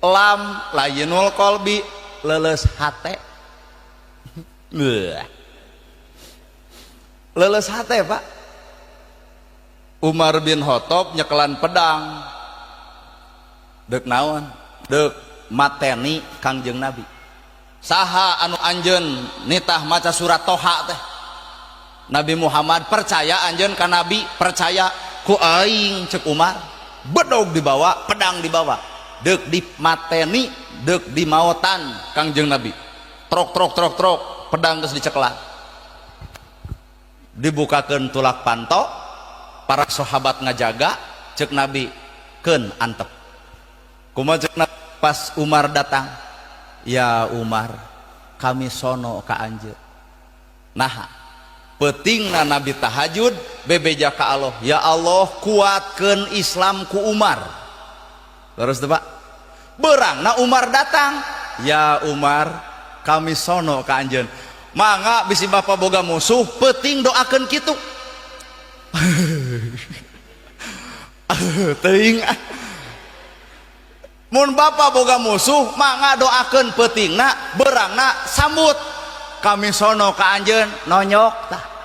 Lam layinul qalbi, leuleus hate. Beuh. Leuleus hate, Pak. Umar bin Khattab nyekelan pedang, dek naon? Dek mateni Kangjeng Nabi. Saha anu anjeun nitah maca surat Toha teh? Nabi Muhammad. Percaya anjeun ka Nabi? Percaya. Ku aing, cek Umar. Bedog dibawa, pedang dibawa, dek dimateni, dek dimaotan Kangjeng Nabi. Trok trok trok trok, pedang geus dicekelan, dibukakeun tulak panto, para sahabat ngajaga. Cek Nabi, "Keun, antep." Kumaha cek Nabi pas Umar datang? "Ya Umar, kami sono ka anjeun." Nah, peutingna Nabi tahajud bebeja ka Allah, "Ya Allah, kuatkeun Islam ku Umar." Terus tuh, Pak, beurangna Umar datang. "Ya Umar, kami sono ka anjeun." Mangga bisi bapak boga musuh, peuting doakeun kitu. Teuing, mun bapak boga musuh, mangga doakeun peutingna, beurangna sambut, "Kami sono ka anjeun." Nonyok tah.